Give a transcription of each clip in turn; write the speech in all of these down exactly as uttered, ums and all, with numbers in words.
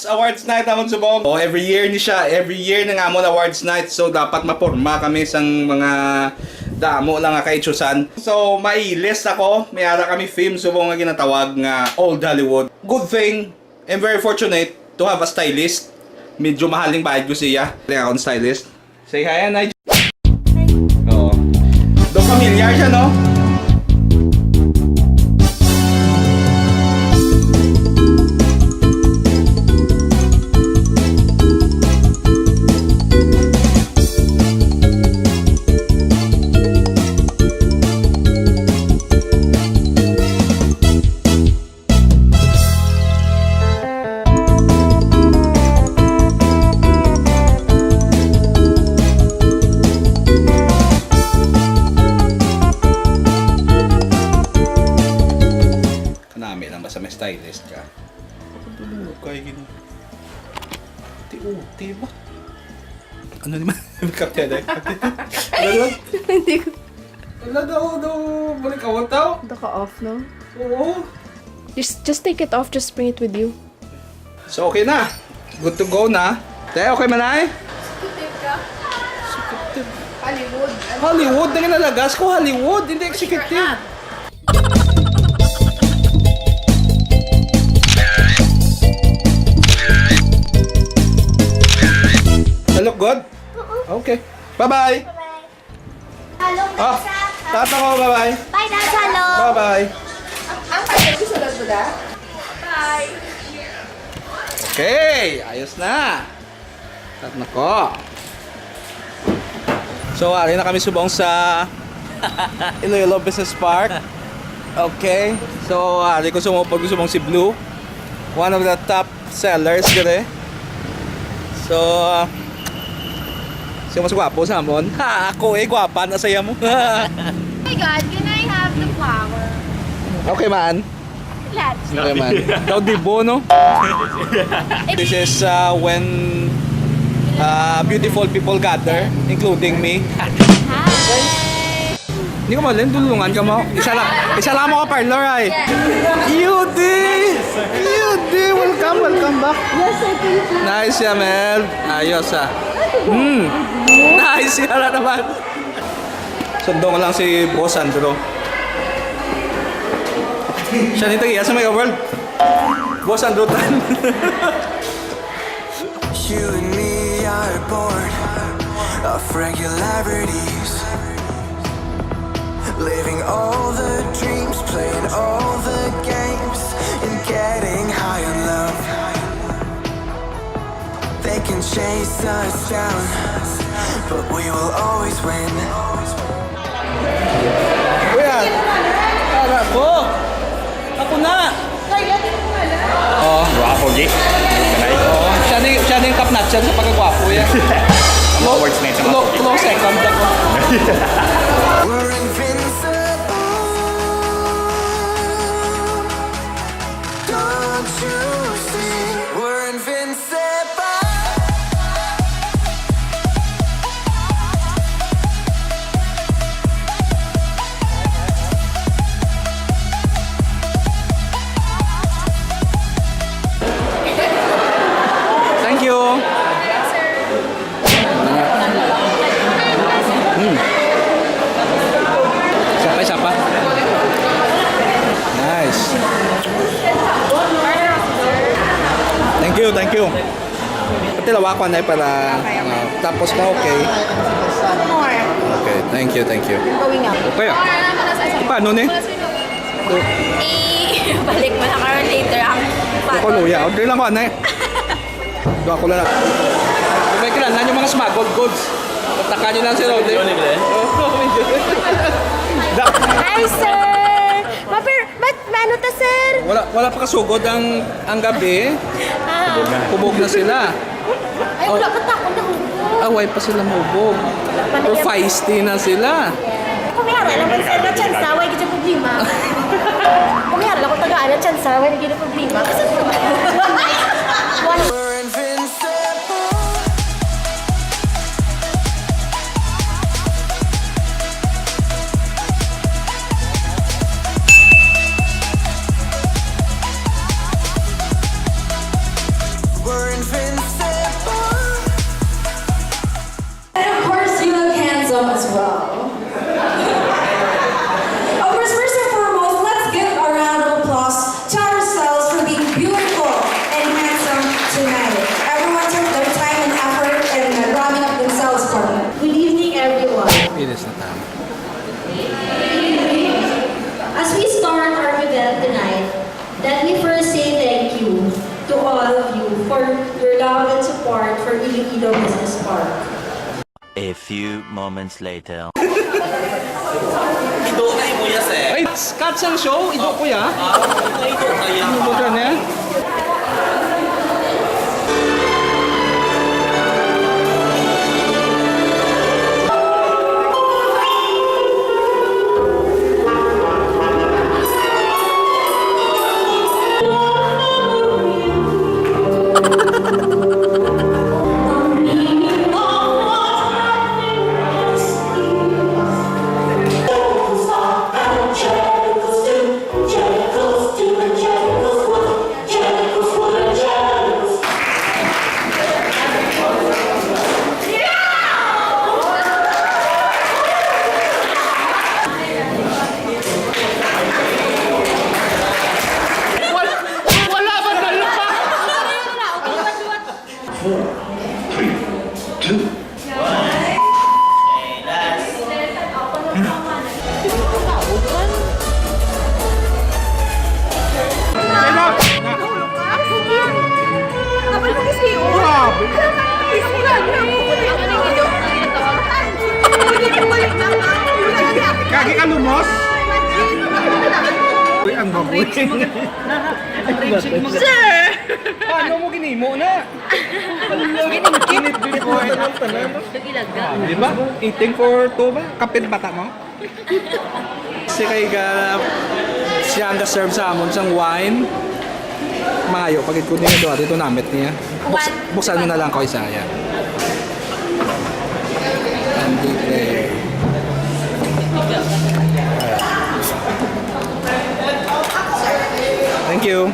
Awards night amon subong. Oh, every year ni siya. Every year na nga amon awards night. So, dapat maporma kami sang mga damo lang nga kaitsusan. So, mailis ako. May ara kami film subong nga ginatawag nga Old Hollywood. Good thing, I'm very fortunate to have a stylist. Medyo mahaling bayad ko siya. Kaya akong stylist. Say hi, Anay. Oo. Do familiar siya, no? Kanami lang basta may stylist ka. Ang tulog kay gini. Uti-uti ba? Ano naman? Kapya na. Ano naman? Hindi ko. Wala daw, daw, balik awat daw. Naka-off, no? Oo. Just, just take it off. Just bring it with you. So, okay na. Good to go na. Te, okay man ay? Hollywood. Hollywood. Naging nalagas ko, Hollywood. Hindi executive. I look good? Okay. Bye-bye. Hello, Ah, Melissa. Tata ko, bye-bye. Bye, Dad. Hello. Bye-bye. Ang kanya, gusto na sila? Bye. Okay, ayos na. Tat na ko. So, ari na kami subong sa Iloilo Business Park. Okay. So, ari ko sumupod ko subong si Blue. One of the top sellers dire. So, sino mas gwapo sa amon? Ha, ako eh, gwapa na saya mo. Oh my God, can I have the flower? Okay man. Let's. Okay man. Daw dibo, no? This is uh, when uh, beautiful people gather, including me. Hi! Hindi ko malin, dulungan ka mo. Isa lang, isa lang mo ka parlor ay. Yudi! Yudi! Welcome, welcome back. Yes, I can. Nice, Yamel. Ayos ah. Hmm. Nice, yara naman. Sundo ko lang si Boss Andrew. Siya nito iya sa Mega World. Boss Andrew Tan. You and me are bored of regularities. Living all the dreams, playing all the games, and getting high on love. They can chase us down, but we will always win. Kuya, para ko. Ako na. Kaya din mo na. Oh. Gwapo, G. Oo. Siya ni, siya ni kapnatsan sa pagkagwapo yan. Ang awards na yun sa mga close second ako. We're invincible. Don't you see? We're invincible. Thank you. Hmm. Isa pa, isa pa. Nice. Thank you, thank you. Pati lawa ko, anay, para, ah, tapos na, okay. More. Okay, thank you, thank you. Going up. Okay, ah. Paano ni? Eh, balik mo na karon later ang Ako, luya. Order lang ko, anay. Do ako lang. Kung may kailangan yung mga smuggled goods, kontakan nyo lang si Roddy. Hi, sir! Maper-, mat-, ano ta, sir? Wala, wala pa kasugod ang, ang gabi. Ah. Hubog na sila. Ay, wala pa ta akong nahubog. Ah, way pa sila mahubog. Pero feisty na sila. Kung may ara naman, sir, na tsansa, way gid yung problema. Kung may ara lang akong tagaan na tsansa, way gid yung problema. Kasi, one night, one We're invincible. Iloilo Business Park. A few moments later. Ido na imo ya, sir. Ay, cut sang show, ido ko ya. Ah, ido na ya. Ano ba ka na? Wala, wala ba talaga? Four, three, two, one. Kagi ka lumos? Uy, ang baboy. Sir! Paano mo ginimo na? Giningkit. Giningkit mo tanan, tanan, no? Ilaga. Ah, di ba? Eating for two ba? Kapit bata mo? Si kay ga, siya ang ga-serve sa amon sang wine. Maayo, pag ikot niya doon, ito namit niya. Buks-, buksan mo na lang ko isa, yan. Hindi, eh. Thank you.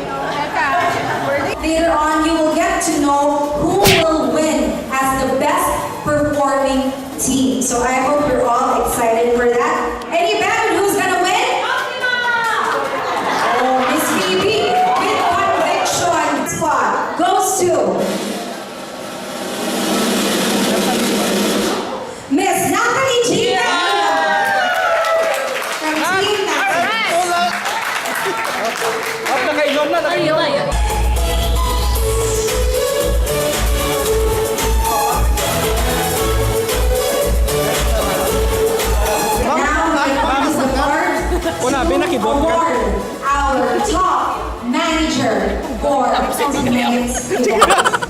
Later on, you will get to know who will win as the best performing team. So I hope you're all excited for that. Any bet on who's gonna win? Oh, Miss B B with conviction squad goes to Miss Natalie G. From Team Natalie. Up, nakainom na, nakainom. Now, we want to support Kuna, binakibot ka? Award our top manager for tonight's event.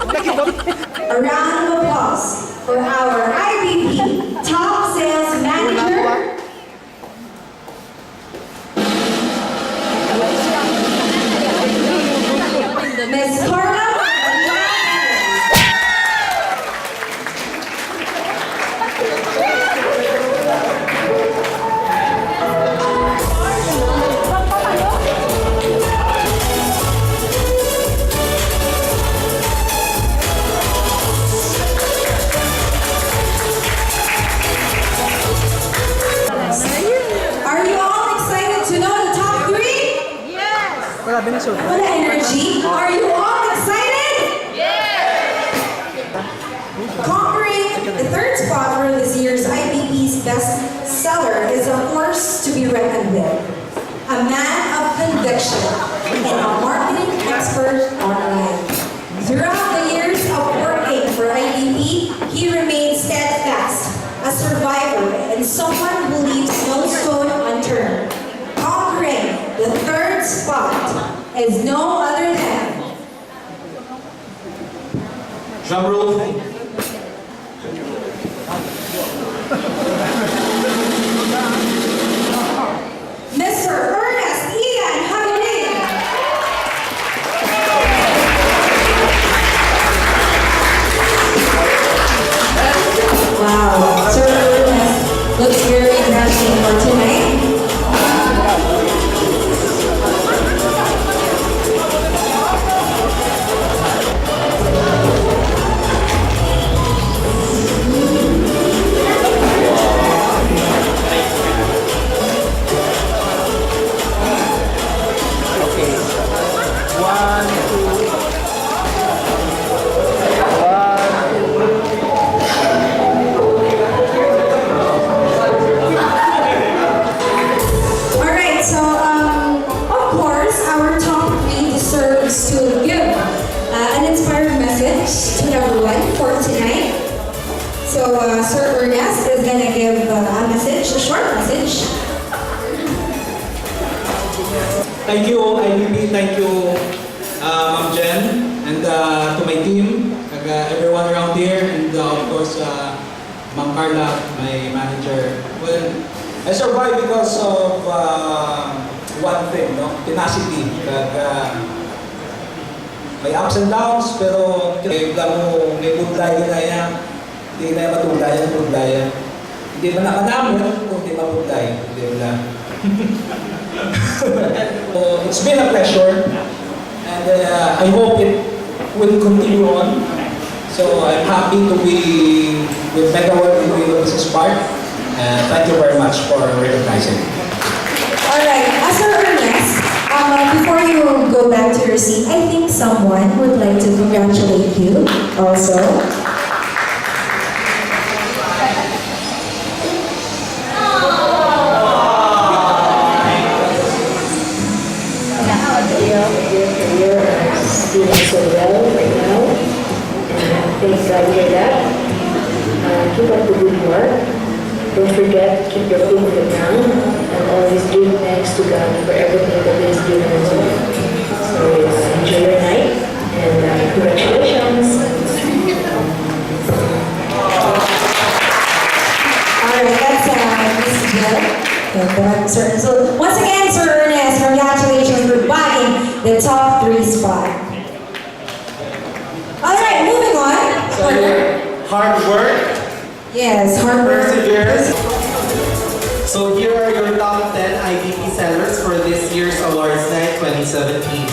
Nakibot. A round of applause for our I B P top sales manager, Miss Carla. Are you all excited to know the top three? Yes! Wala, binasura. Wala energy. Are you all excited? Yes! Conquering the third spot for this year's I B P's best seller is a force to be reckoned with. A man of conviction and a marketing expert online. Throughout the years of working for I B P, he remained steadfast, a survivor, and someone who leaves no stone unturned. Conquering the third spot is no other than Drum roll. Mister Ernest Ian Hagulin. Wow, Sir Ernest looks very dashing for tonight. Okay. One, two. Alright, so, um, of course, our top three deserves to give, uh, an inspiring message to everyone for So, uh, Sir Ernest is gonna give, uh, a message, a short message. Thank you, I D P. Thank you, uh, Ma'am Jen, and, uh, to my team, kag, uh, everyone around here, and, uh, of course, uh, Ma'am Carla, my manager. Well, I survived because of, uh, one thing, no? Tenacity. Kag, uh, may ups and downs, pero may, may budlay na yan. Di na matulay ang budlay. Hindi man nakanamon kung di mabudlay. Hindi na. So, it's been a pleasure. And, uh, I hope it will continue on. So I'm happy to be with Mega World in Iloilo Business Park. Uh, thank you very much for recognizing me. All right, uh, Sir Ernest, um, uh, before you go back to your seat, I think someone would like to congratulate you also. Your career is doing so well right now. And thank God for that. Uh, keep up the good work. Don't forget, keep your foot on the ground and always give thanks to God for everything that He has given unto you. So, yes, enjoy your night and, uh, congratulations. All right, that's, uh, Miss Jill. And, uh, Sir, so, once again, Sir Ernest, congratulations for bagging the top three spot. All right, moving on. Hard work, Yes, hard work. Perseverance. So here are your top ten I D P sellers for this year's Awards Night twenty seventeen.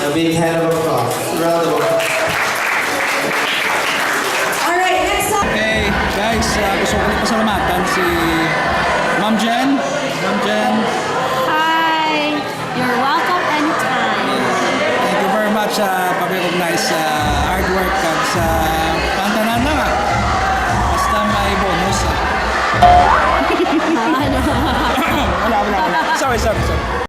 A big hand of applause. Round of applause. All right, next up. Hey, guys, uh, gusto ko ulit pasalamatan si Ma'am Jen. Ma'am Jen, Hi! You're welcome anytime. thank you very much sa pag-recognize sa hard work kag sa tanan-tanan na nga. Basta may bonus. Ah. Ano? Wala, wala, wala. Sorry, sorry, sorry.